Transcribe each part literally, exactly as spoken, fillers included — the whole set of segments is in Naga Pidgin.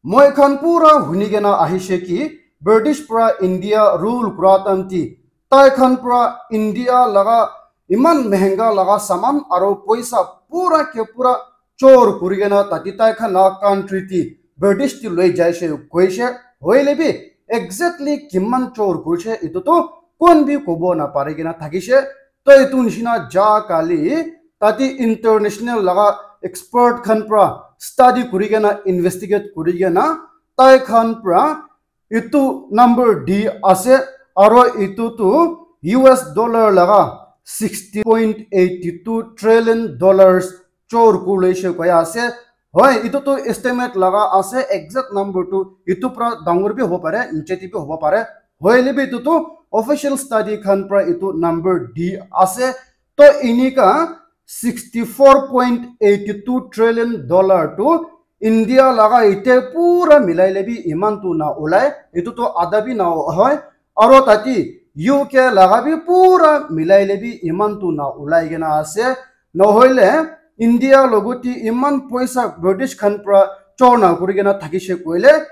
Moi khan pura huni kena ahishe ki British pra India rule kura time ti tai khan pra India laga iman mehenga laga saman aro poisa pura ke pura chor kuri kena tati tai khan laga country ti British ti loi jaishe koishe. Hoile bi exactly kiman chor kurishe itu tu kon bi kobo na pari kena thakishe. To itu nishina ja kali tati international laga expert khan pra study kuri kena investigate kuri kena tai khan pra itu number di ase aro itu tu U S dollar laga sixty point eighty two trillion dollars chor kurishe koya ase. Hoi, itu tu estimate laga ase, exact number tu itu pra dangor bi hobo pare, niche te bi hobo pare. Hoile bi itu tu official study khan pra itu number di ase. To inika sixty four point eighty two trillion dollar tu India laga ite pura milai le bi iman tu na ulai, itu tu ada bi na hoi. Aro tati U K laga bi pura milai le bi iman tu na ulai kena ase. Nohoile India logoti iman poisa British khan pra chor na kuri kena thakishe koile,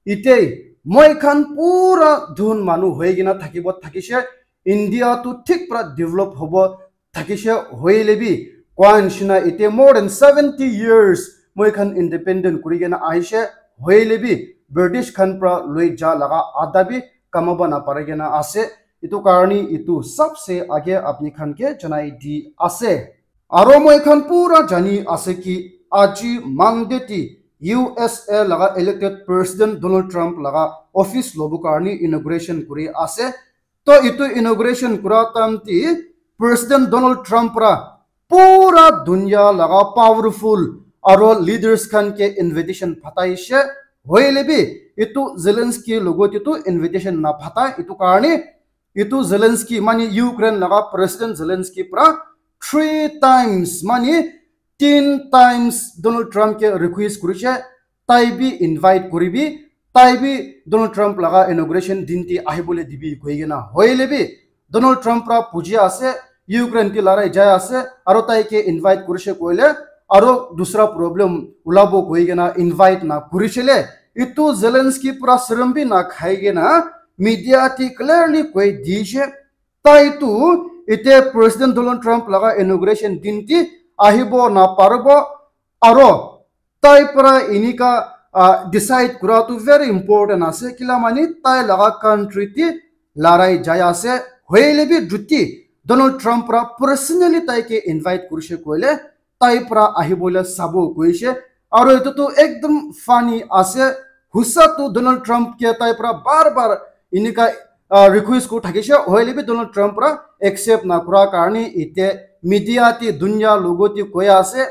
ite moi khan pura dhun manu hoi kena thakibo thakishe. India tu thik pra develop hobo thakishe. Hoile bi koa nishina ite more than seventy years moi khan independent kuri kena ahishe. Hoile bi British khan pra loi ja laga ada bi kamaba na pari kena ase. Itu karni itu sabse age apni khan ke janai di ase. Aro moi khan pura jani ase ki aji Monday ti U S A laga elected president Donald Trump laga office lobo karni inauguration kuri ase. To itu inauguration kura time ti president Donald Trump pra pura dunya laga powerful aro leaders khan ke invitation phataishe. Hoile bi itu Zelensky logot itu invitation na phatai, itu karni itu Zelensky mani Ukraine laga president Zelensky pra three times mani tin times Donald Trump ke request kurishe, tai bi invite kuribi, tai bi Donald Trump laga inauguration din ti ahibole dibi koi kena. Hoile bi Donald Trump pra puji ase, Ukraine ti larai jai ase, aro tai ke invite kurishe koile, aro dusra problem ulabo koi kena invite na kurishele. Itu Zelensky pra serum bi na khai kena media ti clearly koi dishe, tai tu ite President Donald Trump laga inauguration din ti ahibo na paribo, aro tai pra inika, ah, decide kura tu very important ase, kila mani tai laga country ti larai jai ase. Hoile bi juti Donald Trump pra personally tai ke invite kurishe koile tai pra ahibole sabo koishe. Aro etu tu ekdom funny ase. Husa tu Donald Trump ke tai pra bar bar inika, ah, request kuri thakishe. Hoile bi Donald Trump pra accept na kura karni ite media ti dunya logot ti koi ase.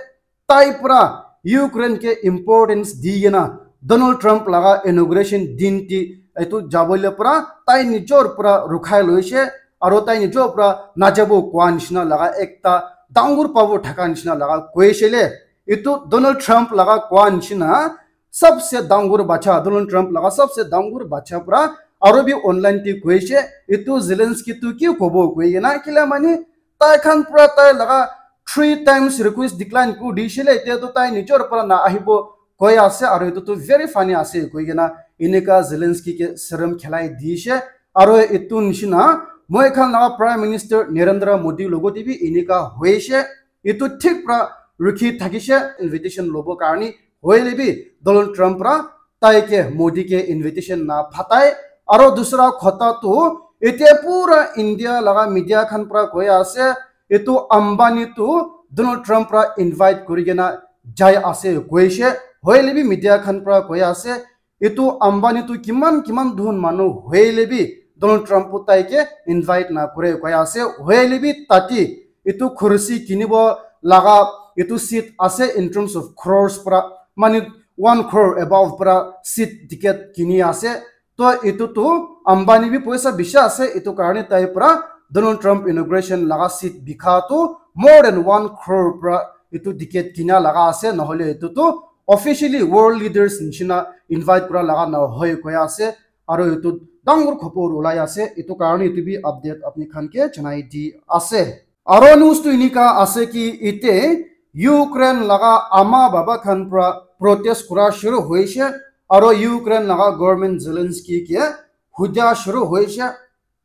Tai pra Ukraine ke importance di kena Donald Trump laga inauguration din ti etu jabole pra tai nijor pra rukhai loishe, aro tai nijor pra najabo koa nishina laga ekta dangor power thaka nishina laga koishe le. Etu Donald Trump laga koa nishina sabse dangor bacha, Donald Trump laga sabse dangor bacha pra aro bi online ti koishe, etu Zelensky tu ki kobo koi kena, kila mani tai khan pra tai laga three times request decline kuri dishe le, etiya tu tai nijor pra na ahibo koi ase, aro etu tu very funny ase koi kena inika Zelensky ke serum khelai dishe. Aro etu nishina moi khan laga Prime Minister Narendra Modi logot te bi inika hoishe, etu thik pra rukhi thakishe invitation lobo karni, hoile bi Donald Trump pra tai ke Modi ke invitation na phatai. Aro dusra khota tu etiya pura India laga media khan pra koi ase, etu Ambani tu Donald Trump pra invite kuri kena jai ase koishe. Hoile bi media khan pra koi ase, etu Ambani tu kiman kiman dhun manu hoile bi Donald Trump tu tai ke invite na kure koi ase. Hoile bi tati etu khursi kinibo laga etu seat ase in terms of crores pra, mani one crore above pra seat ticket kini ase. To etu tu Ambani bi poisa bishi ase, etu karni tai pra Donald Trump inauguration laga seat bika tu more than one crore pra etu ticket kina laga ase, nohole etu tu officially world leaders nishina invite kura laga nohoi koi ase, aro etu dangor khobor ulai ase, etu karni etu bi update apni khan ke janai di ase. Aro news tu inika ase ki ite Ukraine laga ama baba khan pra protest kura shuru hoishe, Aro Ukraine laga government Zelensky ke hudia shuru hoise,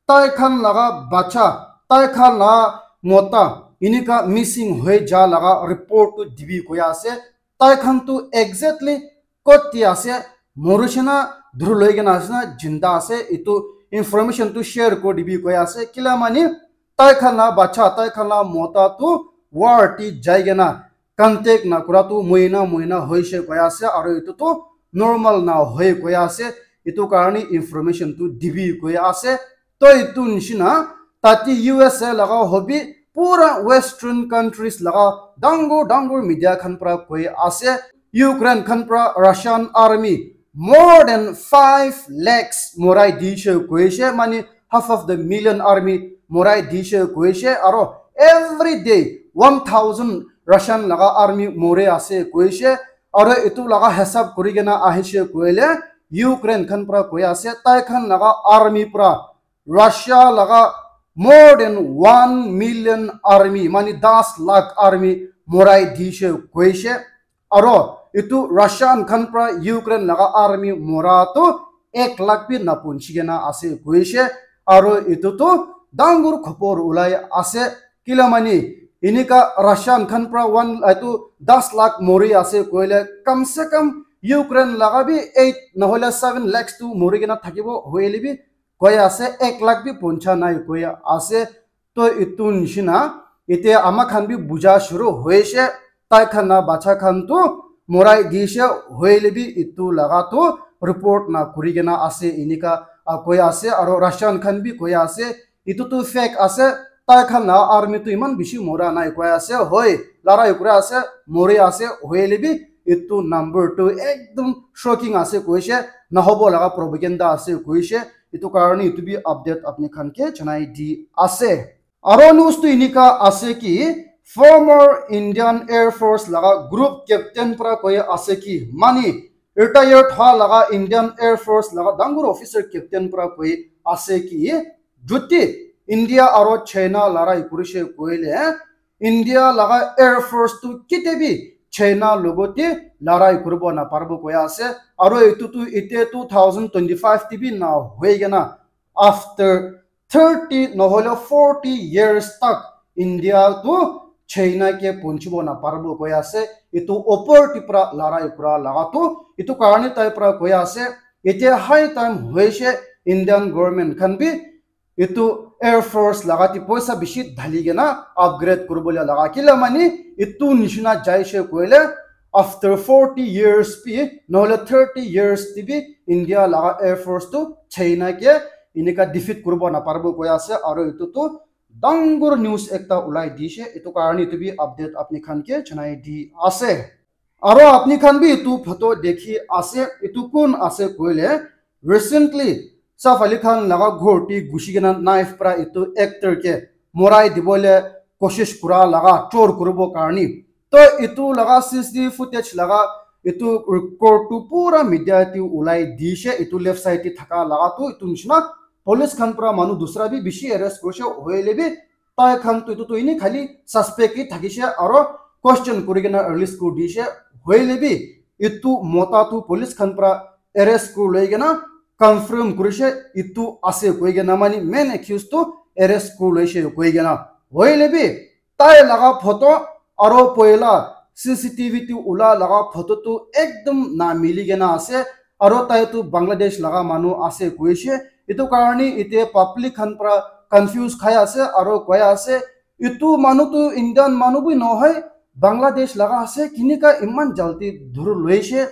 tai khan laga bacha, tai khan laga mota, inika missing hoi ja laga report tu dibi koi ase. Tai khan tu exactly kot ti ase, morishina, dhuru loi kena ase na, jinda ase, itu information tu share kori dibi koi ase. Kila mani, tai khan la bacha, tai khan la mota tu war ti jai kena contact na kura tu muina muina hoise koi ase, aro itu tu normal na hoi koi ase. Itu karni information tu dibi koi ase. To itu nishina, tati U S A laga hobi, pura Western countries laga dangor dangor media khan pra koi ase, Ukraine khan pra Russian army more than five lakhs morai dishe koishe, mani half of the million army morai dishe koishe, aro every day one thousand Russian laga army more ase koishe, aro itu laga hisab kuri kena ahishe koile Ukraine khan pra koi ase, tai khan laga army pra Russia laga more than one million army, mani das lakh army morai dishe koishe. Aro itu Russian khan pra Ukraine laga army mora tu ek lakh bi napunchi kena ase koishe. Aro itu tu dangor khopor ulai ase. Kila mani, inika Russian khan pra one, itu das lakh mori ase koile, kam se kam Ukraine laga bi eight nohole seven lakhs tu mori kena thakibo, hoile bi koi ase, ek lakh bi puncha nai koi ase. To itu nishina, ite ama khan bi buja shuru hoishe, tai khan la bacha khan tu morai dishe, hoile bi itu laga tu report na kuri kena ase, inika, ah, koi ase, aro Russian khan bi koi ase, itu tu fake ase, tai khan la army tu iman bishi mora nai koi ase, hoi, larai kura ase, mori ase, hoile bi itu number tu ekdom shocking ase koishe, nahobo laga propaganda ase koishe, itu karni itu bi update apni khan ke janai di ase. Aro news tu inika ase ki, former Indian Air Force laga group captain pra koi ase ki, mani retired ha laga Indian Air Force laga dangor officer captain pra koi ase ki, juti India aro China larai kurishe koile, India laga Air Force tu kite bi China logote larai kuribo na paribo koi ase. Aro itu tu ite two thousand twenty-five te bi na hoi kena after thirty nohole forty years tak India tu China ke punchibo na paribo koi ase. Itu opor ti pra larai kura laga tu itu karni tai pra koi ase. Ite high time hoishe Indian government khan bi itu Air Force laga ti poisa bishi dhali kena upgrade kuribole laga. Kila mani itu nishina jaishe koile after forty years bi nohole thirty years ti bi India laga Air Force tu China ke inika defeat kuribo na paribo koi ase, aro itu tu dangor news ekta ulai dishe, itu karni itu bi update apni khan ke janai di ase. Aro apni khan bi itu photo dekhi ase, itu kun ase koile, recently Saif Ali Khan laga ghor ti gushi kena knife pra itu actor ke morai dibole koshish kura laga chor kuribo karni. To itu laga C C T V footage laga itu record tu pura media ti ulai dishe, itu left side ti thaka laga tu itu nishina police khan pra manu dusra bi bishi arrest kurishe, hoile bi tai khan tu itu tu ini khali suspect hi thakishe aro question kuri kena release kuri dishe, hoile bi itu mota tu police khan pra arrest kuri loi kena confirm kurishe itu ase koi kena, mani main accused tu arrest kuri loishe koi kena, hoile bi tai laga photo aro poila C C T V tu ula laga photo tu ekdom na mili kena ase, aro tai tu Bangladesh laga manu ase koishe. Itu karni ite public khan pra confuse khai ase aro koi ase, itu manu tu Indian manu bi nohoi, Bangladesh laga ase, kinika iman jaldi dhuru loishe.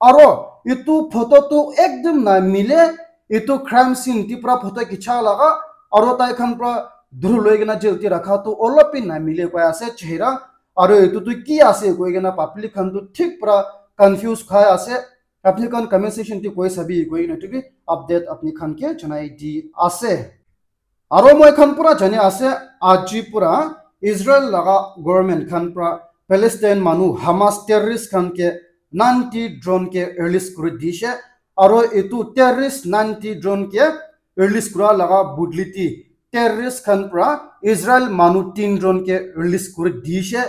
Aro itu photo tu ekdom na mile, itu crime scene ti pra photo kicha laga, aro tai khan pra dhuru loi kena jail ti rakha tu olop bi na mile koi ase chehra, aro itu tu ki ase koi kena public khan tu thik pra confuse khai ase. Apni khan comment section ti koi sabi koi kena itu bi update apni khan ke janai di ase. Aro moi khan pura jani ase, aji pura Israel laga government khan pra Palestine manu Hamas terrorist khan ke ninety drone ke release kuri dishe. Aro itu terrorist ninety drone ke release kura laga budli ti terrorist khan pra Israel manu tin drone ke release kuri dishe.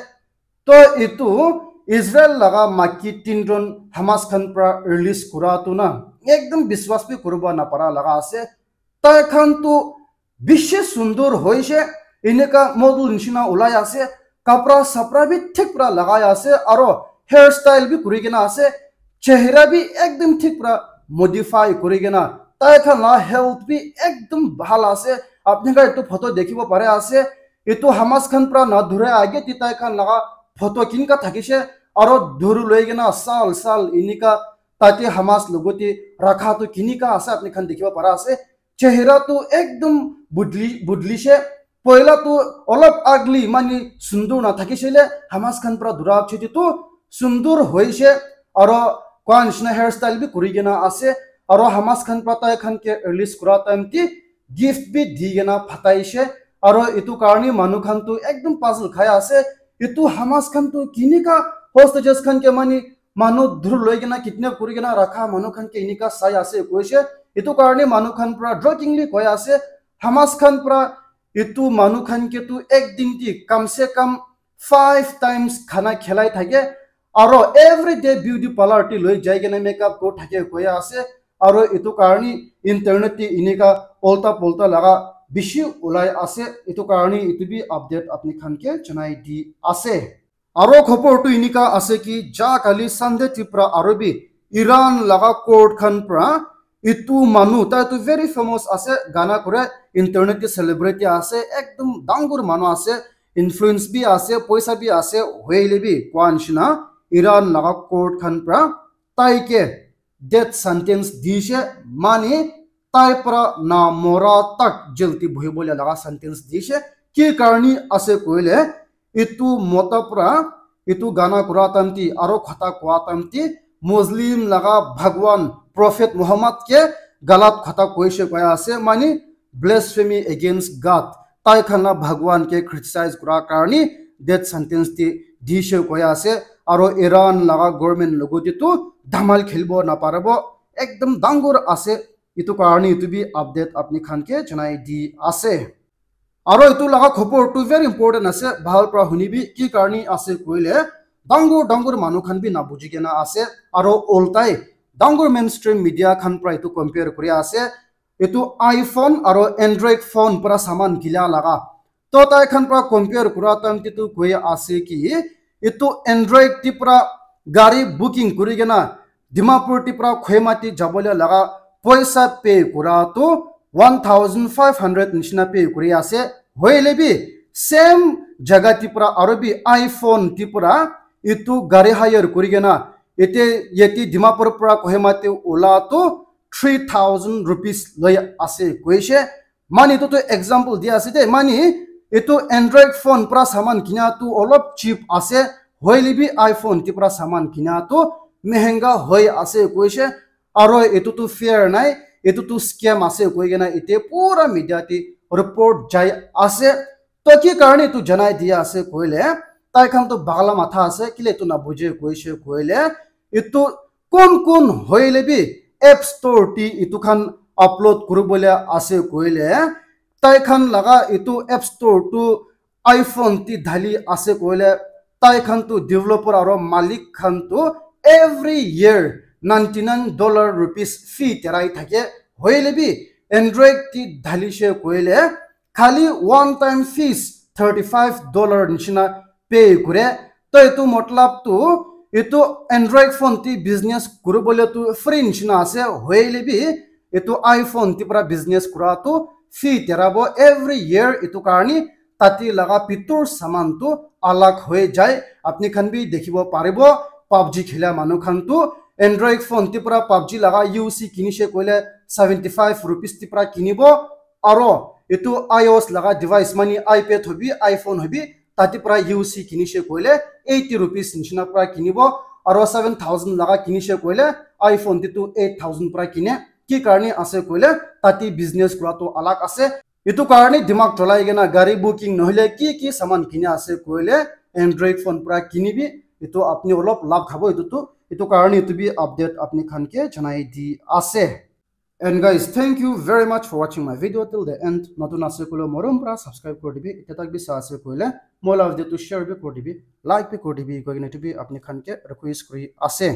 To itu Israel laga maiki tinjon Hamas khan pra release kura tu na ekdum biswas bi kuribo napara laga ase. Tai khan tu bishi sundur hoishe, eneka model nishina ulai ase, kapra sapra bi thik pra lagai ase, aro hairstyle bi kuri kena ase, chehra bi ekdum thik pra modify kuri kena, tai khan la health bi ekdum bhal ase. Apni khan etu photo dekhibo pare ase, etu Hamas khan pra na dhure age ti tai khan laga photo kinka thakishe, aro dhuru loi kena sal sal enika tate Hamas logote rakha tu kinika ase apni khan dekhibo para ase. Chehra tu ekdum budli budlishe. Poila tu olop ugly mani sundur na thakishe le Hamas khan pra dura chiti tu sundur hoishe, aro kwan shina hairstyle bi kuri kena ase, aro Hamas khan pra tai khan ke release kura time ti gift bi di kena phataishe, aro etu karni manu khan tu ekdum puzzle khai ase, etu Hamas khan tu kinika hostages khan ke mani manu dhur loi kena kidnap kuri kena rakha manu khan ke enika sai ase koishe. Etu karni manu khan pra jokingly koi ase, Hamas khan pra etu manu khan ke tu ek din ti kam se kam five times khana khilai thake, aro every day beauty parlor ti loi jai kena makeup kuri thake koi ase, aro etu karni internet ti enika ulta pulta laga bishi ulai ase, etu karni etu bi update apni khan ke janai di ase. Aro khobor tu enika ase ki ja kali Sunday ti pra aro bi Iran laga court khan pra etu manu tai tu very famous ase, gana kore, internet te celebrity ase, ekdum dangor manu ase, influence bi ase, poisa bi ase, hoile bi kwan shina Iran laga court khan pra tai ke death sentence dishe, mani tai pra na mora tak jail ti bohi bole laga sentence dishe. Ki karni ase koile, etu mota pra etu gana kura time ti aro khota kua time ti Muslim laga Bhagwan Prophet Muhammad ke galat khota koishe koi ase, mani blasphemy against God. Tai khan la Bhagwan ke criticize kura karni death sentence ti dishe koi ase, aro Iran laga government logote tu dhamal khelibo naparibo, ekdum dangor ase. Etu karni etu bi update apni khan ke janai di ase. Aro etu laga khobor tu very important ase, bhal pra hunibi, ki karni ase koile dangor dangor manu khan bi na buji kena ase, aro ultai dangor mainstream media khan pra etu compare kuri ase, etu iPhone aro Android phone pra saman kila laga. To tai khan pra compare kura time te tu koi ase ki etu Android ti pra gari booking kuri kena Dimapur ti pra Kohima ti jabole laga poisa pay kura tu one thousand five hundred nishina pay kuri ase. Hoile bi same jaga ti pra aro bi iPhone ti pra etu gari hire kuri kena ete yeti Dimapur pra Kohima ti ula tu three thousand rupees loi ase koishe. Mani etu tu example di ase de, mani etu Android phone pra saman kina tu olop cheap ase, hoile bi iPhone ti pra saman kina tu mehenga hoi ase koishe. Aro etu tu fair nai, etu tu scam ase koi kena ete pura media ti report jai ase. To ki karni etu janai dia ase koile, tai khan tu bagla matha ase, kile etu na buje koishe koile, etu kun kun hoile bi App Store ti etu khan upload kuribole ase koile, tai khan laga etu App Store tu iPhone ti dhali ase koile, tai khan tu developer aro malik khan tu every year ninety nine dollar rupees fee terai thake. Hoile bi Android ti dhalishe koile khali one time fees thirty five dollar nishina pay kure. To etu matlab tu etu Android phone ti business kuribole tu free nishina ase, hoile bi etu iPhone ti pra business kura tu fee terabo every year. Etu karni tati laga pitur saman tu alag hoi jai. Apni khan bi dekhibo paribo, PUBG khela manu khan tu Android phone ti pra PUBG laga U C kinishe koile seventy five rupees ti pra kinibo, aro etu iOS laga device mani iPad hobi, iPhone hobi, tati pra U C kinishe koile eighty rupees nishina pra kinibo, aro seven thousand laga kinishe koile iPhone ti tu eight thousand pra kine. Ki karni ase koile tati business kura tu alag ase. Etu karni dimag cholai kena gari booking nohole ki ki saman kini ase koile Android phone pra kinibi, etu apni olop labh khabo etu tu. Etu karni etu bi update apni khan ke janai di ase. And guys, thank you very much for watching my video till the end. Notun ase koile morom para subscribe kori dibi. Etiya tak bi sa ase koile moi la video tu share bi kori dibi, like bi kori dibi. Koi kena etu bi apni khan ke request kori ase.